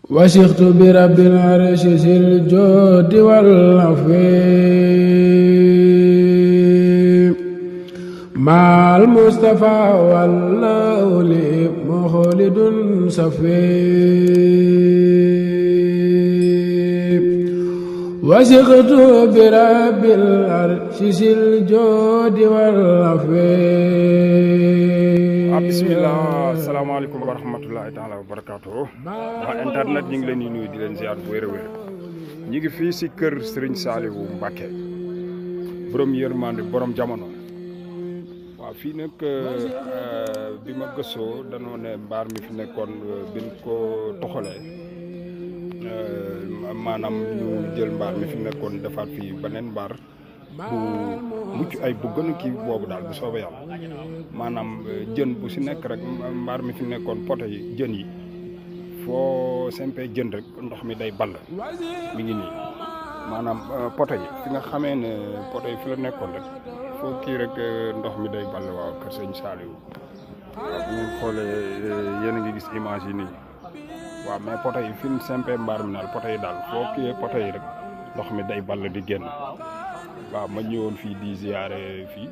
وشيخت برب العرش ذي الجود والعفو مع المصطفى والأولي مخلد صفي وشيخت برب العرش ذي الجود والعفو. bismillah, asalaamaaleykum wa rahmatullahi taala wa barakatuh. Waa internet ñu ngi leen di nuyu di leen ziar bu wér a wér. Ñu ngi fii si kër Serigne Saliou Mbacké borom yërmande borom jamono. Waaw fii nag bi ma gëstoo danoo ne mbaar mi fi nekkoon bi ñu ko toxalee maanaam ñu jël mbaar mi fi nekkoon defaat fii beneen mbaar bu mucc ay bu gën a kii boobu daal bu soobee yàlla maanaam jën bu si nekk rek mbaar mi fi nekkoon poto yi jën yi foo sempee jën rek ndox mi day ball mi ngi nii maanaam poto yi fi nga xamee ne poto yi fi la nekkoon rek foo kii rek ndox mi day ball. Waaw kër sëñ Saliou waaw bu ngeen xoolee yéen a ngi gis image yi nii waaw mais poto yi fi mu sempee mbaar mi daal poto yi daal foo kii poto yi rek ndox mi day ball di génn. Waaw ma ñëwoon fii di ziare fii